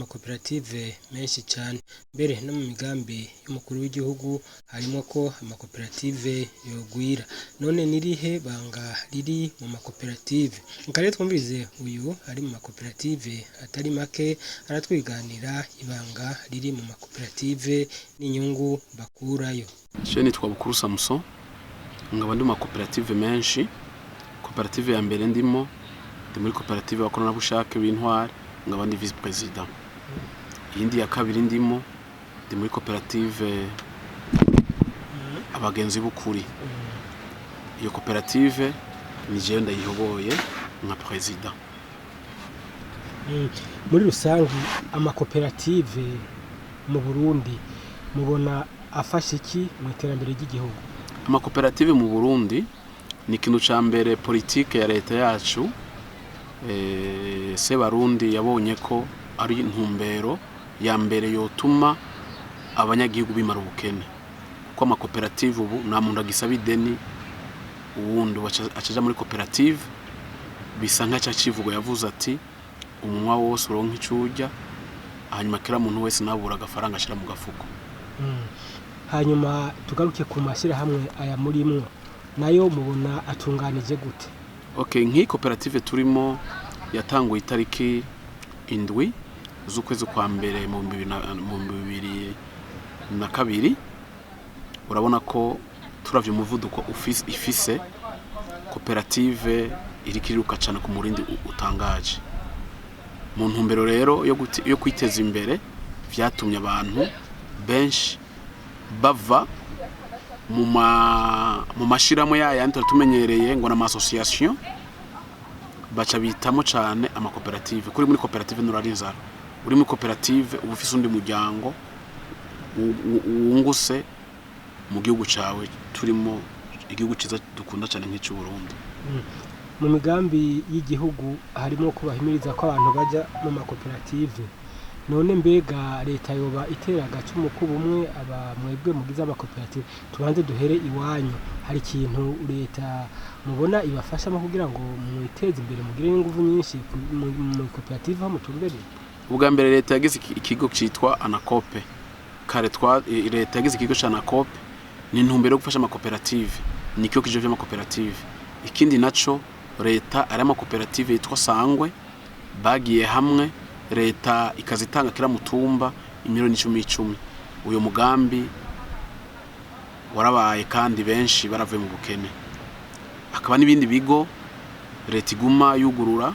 Amakoperative menshi cane, mbere no mu migambi y'umukuru w'igihugu harimwo ko amakoperative yogwira. None nirihe banga riri mu makoperative? Reka rero twumvirize uyu ari mu makoperative atari make, aratwiganira ibanga riri mu makoperative n'inyungu bakurayo. Je nitwa Bukuru Samson, nkaba ndi mu makoperative menshi. Koperative ya mbere ndimo, ndi muri koperative y'abakoranabushake b'intwari, nkaba ndi vice-président. Iyindi ya kabiri ndimo, ndi muri koperative Abagenzi b'Ukuri. Iyo koperative ni jewe ndayiyoboye nka président. Muri rusangi, amakoperative mu Burundi mubona afasha iki mu iterambere ry'igihugu? Amakoperative mu Burundi ni ikintu ca mbere politike ya leta yacu, Sebarundi, yabonye ko ari intumbero ya mbere yotuma abanyagihugu bimara ubukene, kuko amakoperative ubu nta muntu agisaba ideni uwundi, acaja muri koperative. Bisa nka ca civugo yavuze ati: "Umunwa wose uronka ico urya, hanyuma kira muntu wese nabura agafaranga ashira mu gafuko." Hanyuma tugaruke ku mashyirahamwe aya murimwo, nayo mubona atunganije gute? Okay, nk'iyi koperative turimo yatanguye itariki 7 z'ukwezi kwa mbere mu 2002. Urabona ko turavye umuvuduko ifise, koperative iriko iriruka cane ku murindi utangaje. Mu ntumbero rero yo kwiteza imbere, vyatumye abantu benshi bava mu mashirahamwe yayandi twari tumenyereye ngo n'ama association, baca bitamo cane amakoperative. Kuri muri koperative nturara inzara. Uri muri koperative uba ufise undi muryango wunguse mu gihugu cawe turimo, igihugu ciza dukunda cane nk'ic'u Burundi. Mu migambi y'igihugu harimo ko bahimiriza ko abantu baja mu makoperative. None mbega leta yoba itera agacumu k'ubumwe aba mwebwe mugize amakoperative? Tubanze duhere iwanyu, hari ikintu leta mubona ibafashamo kugira ngo mwiteze imbere, mugire n'inguvu nyinshi mu koperative aho mutumbereye? Ubwa mbere leta yagize ikigo citwa Anacope. Kare twa leta yagize ikigo ca Anacope, ni intumbero yo gufasha amakoperative, ni ikigo kije vy'amakoperative. Ikindi naco, leta ari amakoperative yitwa Sangwe, bagiye hamwe, leta ikazitanga kira mutumba imiliyoni icumi icumi. Uyo mugambi warabaye kandi benshi baravuye mu bukene. Hakaba n'ibindi bigo leta iguma yugurura,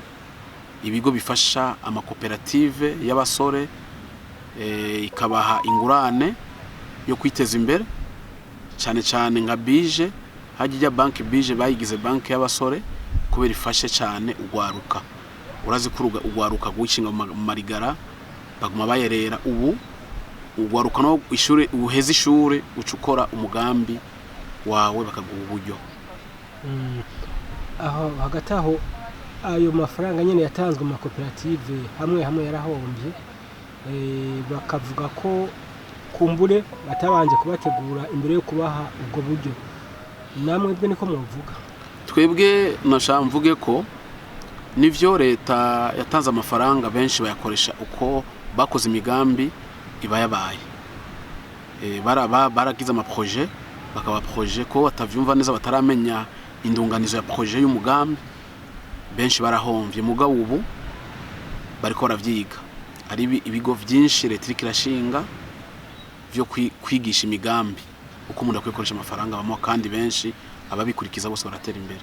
ibigo bifasha amakoperative y'abasore, ikabaha ingurane yo kwiteza imbere, cyane cyane nka bije hajya ijya banki bije, bayigize banki y'abasore kubera ifashe cyane ugwaruka. Urazi ko ugwaruka gukinga mu marigara, baguma bayerera. Ubu ugwaruka no ishuri, uheze ishuri uca ukora umugambi wawe, bakaguha uburyo. Aho hagati aho, ayo mafaranga nyene yatanzwe mu makoperative hamwe hamwe yarahombye, bakavuga ko kumbure batabanje kubategura imbere yo kubaha ubwo buryo. Namwe bwe niko muvuga? Twebwe nashaka mvuge ko nivyo, leta yatanze amafaranga, benshi bayakoresha uko bakoze imigambi iba yabaye. Baragize ama projets, bakaba projet ko batavyumva neza, bataramenya indunganizo ya projet y'umugambi, benshi barahomvye. Mugabo ubu bariko baravyiga, ari ibigo vyinshi leta iriko irashinga vyo kwigisha imigambi, uko umuntu akwiye gukoresha amafaranga bamuha, kandi benshi ababikurikiza bose baratera imbere.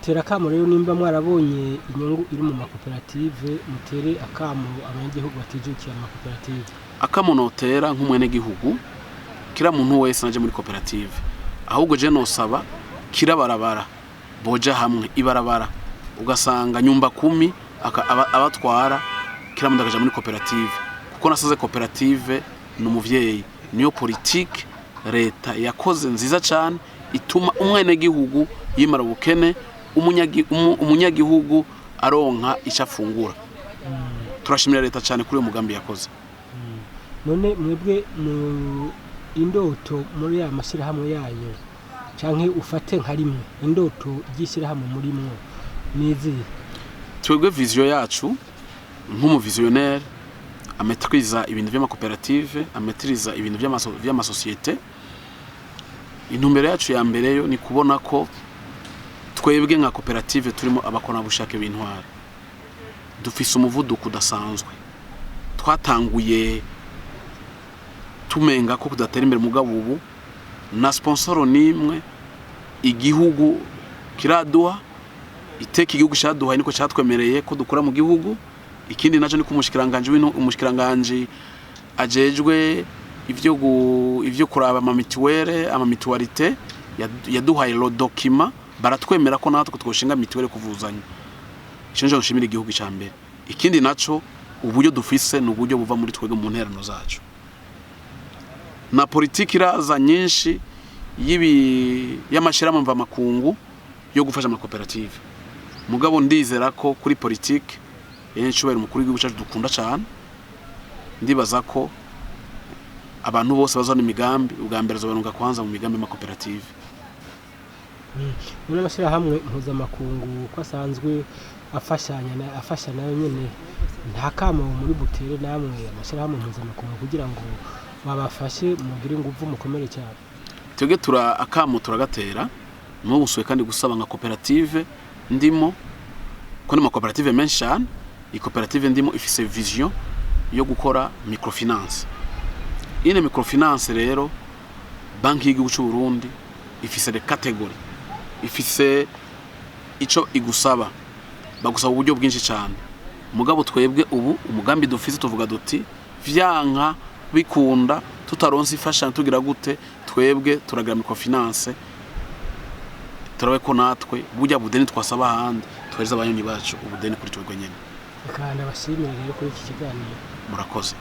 Tera akamo rero, nimba mwarabonye inyungu iri mu makoperative, mutere akamo abanyagihugu batijukiye amakoperative. Akamo notera nk'umwenegihugu, kira muntu wese naje muri koperative. Ahubwo je nosaba kira barabara boja hamwe, ibarabara ugasanga nyumba kumi abatwara, kira muntu akaja muri koperative, kuko nasaze koperative ni umuvyeyi, niyo politike leta yakoze nziza cane ituma umwenegihugu yimara ubukene, umunyagihugu aronka icyo afungura. Turashimira leta cyane kuri uyu mugambi yakoze. None mwebwe mu indoto muri ya mashyirahamwe yanyu, canke ufate nka rimwe indoto ry'ishyirahamwe murimwo ni izihe? Twebwe vision yacu nk'umu visionnaire Ametriza ibintu vy'amakoperative, ametriza ibintu vy'amasosiyete. Intumbero yacu ya mbere yo ni kubona ko twebwe nka koperative turimo abakoranabushake b'intwari dufise umuvuduko udasanzwe. Twatanguye tumenga ko kudatera imbere, mugabo ubu na sponsor nimwe igihugu kiraduha. Iteka igihugu cyaduhaye niko cyatwemereye ko dukora mu gihugu. Ikindi naco niko umushikiranganje w'intu, umushikiranganje ajejwe ivyo kuraba ama mutuelles, ama mutualités, yaduhaye le document, baratwemera ko natwe twoshinga mutuelle kuvuzanya. Ico nico nshimira igihugu ca mbere. Ikindi naco, uburyo dufise ni uburyo buva muri twebwe mu nterano zacu. Na politiki iraza nyinshi y'amashirahamwe mvamakungu yo gufasha amakoperative, mugabo ndizera ko kuri politiki yencubahiro umukuru w'igihugu cyacu dukunda cyane, ndibaza ko abantu bose bazana imigambi, ubwa mbere azobarunga kwanza mu migambi y'amakoperative. None amashyirahamwe mpuzamakungu ko asanzwe afashanya afasha nayo nyene, nta kamo muri butere namwe amashyirahamwe mpuzamakungu kugira ngo babafashe mugire inguvu, mukomere cyane? Twebwe tura akamo turagatera n'ubu nsuye kandi gusaba nka koperative ndimo, ko ni amakoperative menshi cyane. Iyi koperative ndimo ifise vision yo gukora microfinance. Ine microfinance rero, Banki y'igihugu cy'u Burundi ifise des catégories, ifise ico igusaba, bagusaba uburyo bwinshi cyane. Mugabo twebwe ubu umugambi dufise, tuvuga duti vyanka bikunda, tutaronse ifashanyo tugira gute, twebwe turagira microfinance, turabe ko natwe burya budeni twasaba ahandi tuhereza abanyonyi bacu ubudeni kuri twebwe nyene. Reka ndabashimire rero kuri iki kiganiro. Murakoze.